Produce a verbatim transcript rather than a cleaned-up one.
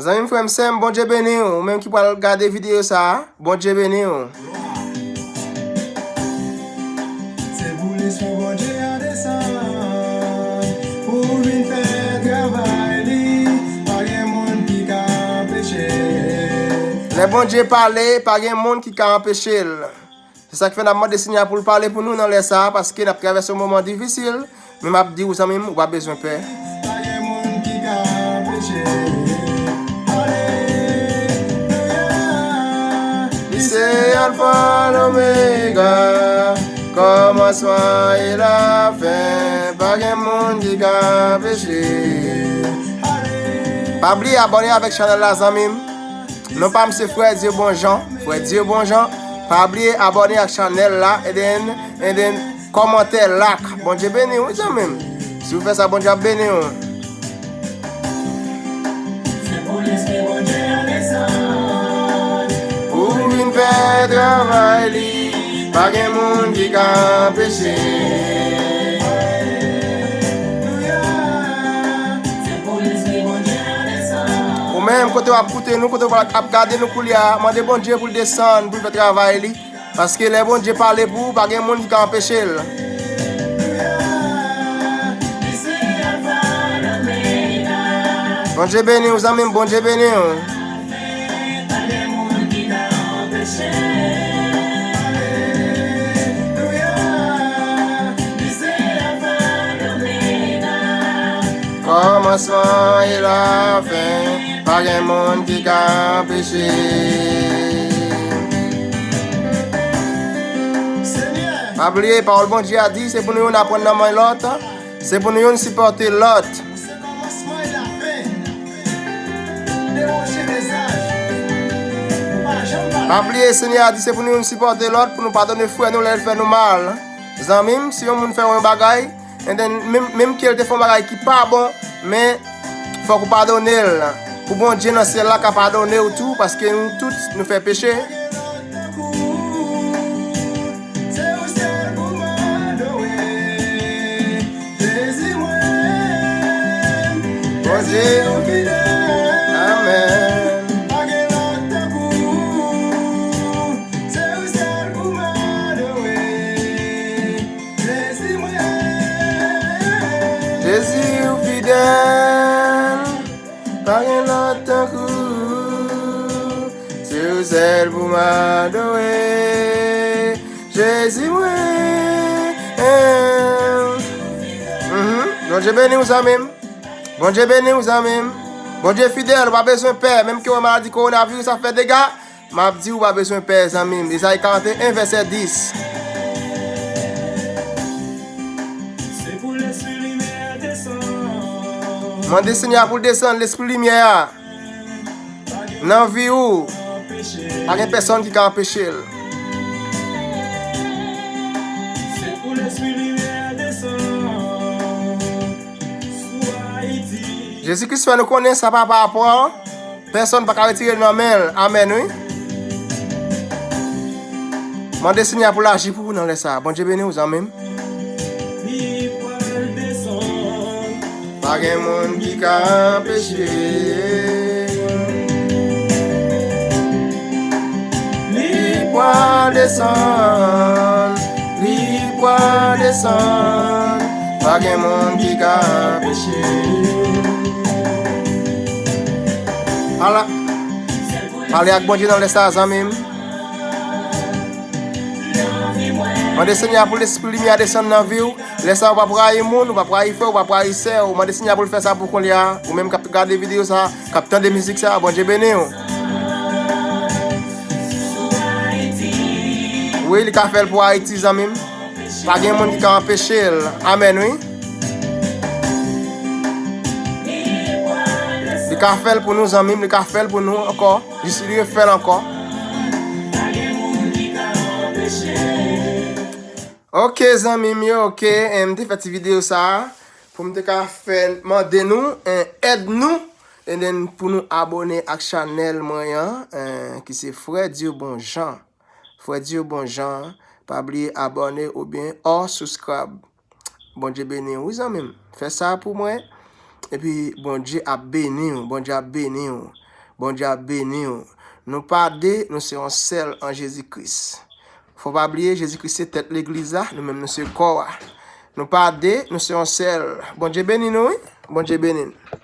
Zanmi m, frè m, sè m, Bondye beni w. Ou menm ki pral gade videyo sa a, Bondye beni w. Se pou lespri Bondye a desann pou vin fè travay li. Pa gen moun ki ka anpeche. Lè Bondye pale, pa gen moun ki ka anpeche l. Se sa k fè n ap mande Senyè a pou l pale pou nou nan lè sa a, paske n ap travèse yon moman difisil. Men m ap di w, zanmi m, ou pa bezwen pè. Pa gen moun ki ka anpeche. Alelouya. Li se Alfa, Omega, kòmansman e lafen. Pa gen moun ki ka anpeche. Pa bliye abòne avèk chanèl la, zanmi m. Non pa m se Frè Dieu Bonjean. Frè Dieu Bonjean. Pa bliye abòne ak chanèl la, and then, and then, kòmantè, like. Bondye beni w, wi, zanmi m. Si w fè sa, Bondye ap beni w. Se pou lespri Bondye a desann pou vin fè travay li. Pa gen moun ki ka anpeche. Alelouya. Se pou lespri Bondye a desann. Ou menm, kote w ap koute nou, kote w ap gade nou koulye a, mande Bondye pou l desann, pou l fè travay li. Paske lè Bondye pale pou ou, pa gen moun ki ka anpeche l. Bondye beni w, zanmi m, Bondye beni w. Kòmansman e lafen, pa gen moun ki ka anpeche. Pa bliye, pawòl Bondye a di, se pou nou youn aprann nan men lòt, se pou nou youn sipòte lòt. Pa bliye, Senyè a di, se pou nou youn sipòte lòt, pou nou padone frè nou lè l fè nou mal. Zanmi m, si yon moun fè w yon bagay, and then, menm, menm ke l te fè yon bagay ki pa bon, men fòk ou padone l. Pou Bondye nan syèl la ka padone w tou, paske nou tout, nou fè peche. Se ou sèl pou m adore. Jezi mwen, Bondye ou fidèl. Amèn. Pa gen lòt tankou. Se ou sèl pou m adore. Jezi mwen. Jezi ou fidèl. Pa gen lòt tankou. Se ou sèl pou m adore. Jezi mwen. Mhm. Bondye beni w, zanmi m. Bondye beni w, zanmi m. Bondye fidèl, ou pa bezwen pè. Menm ke w wè maladi kowonaviris ap fè dega, m ap di w pa bezwen pè, zanmi m. Ezayi karannteyen, vèsè dis. Mande Senyè a pou l desann lespri limyè a nan vi w. Pa gen pèsonn ki ka anpeche l. Jezi Kris fè nou konnen sa papa a pran, pèsonn pa ka retire l nan men l. Amèn, wi. Mande Senyè a pou l aji pou ou nan lè sa a. Bondye beni w, zanmi m. Pa gen moun ki ka anpeche. Li pral desann, li pral desann. Pa gen moun ki ka anpeche. Ala, pale ak Bondye nan lè sa a, zanmi m. Mande Senyè a pou lespri limyè a desann nan vi w. Lè sa a, ou p ap rayi moun, ou p ap rayi frè, ou p ap rayi sè. Ou mande Senyè a pou l fè sa pou kounye a. Ou menm k ap gade videyo sa, k ap tande mizik sa, Bondye beni w. Wi, li ka fè l pou Ayiti, zanmi m. Pa gen moun ki ka anpeche l. Amèn, wi. Li ka fè l pou nou, zanmi m, li ka fè l pou nou ankò. Jis li refè l ankò. Ok, zanmi m yo, ok. Eh, m te fè ti videyo sa a pou m te ka fè mande nou, eh, èd nou, and then pou nou abòne ak chanèl mwen an, eh, ki se Frè Dieu Bonjean. Frè Dieu Bonjean, pa bliye abòne oubyen or subscribe. Bondye beni w, wi, zanmi m. Fè sa pou mwen. epi Bondye ap beni w, Bondye ap beni w, Bondye ap beni w. Nou pa de, nou se yon sèl an Jezi Kris. Fò pa bliye, Jezi Kris se tèt legliz la, nou menm nou se kò a. Nou pa de, nou se yon sèl. Bondye beni nou, wi. Bondye beni nou.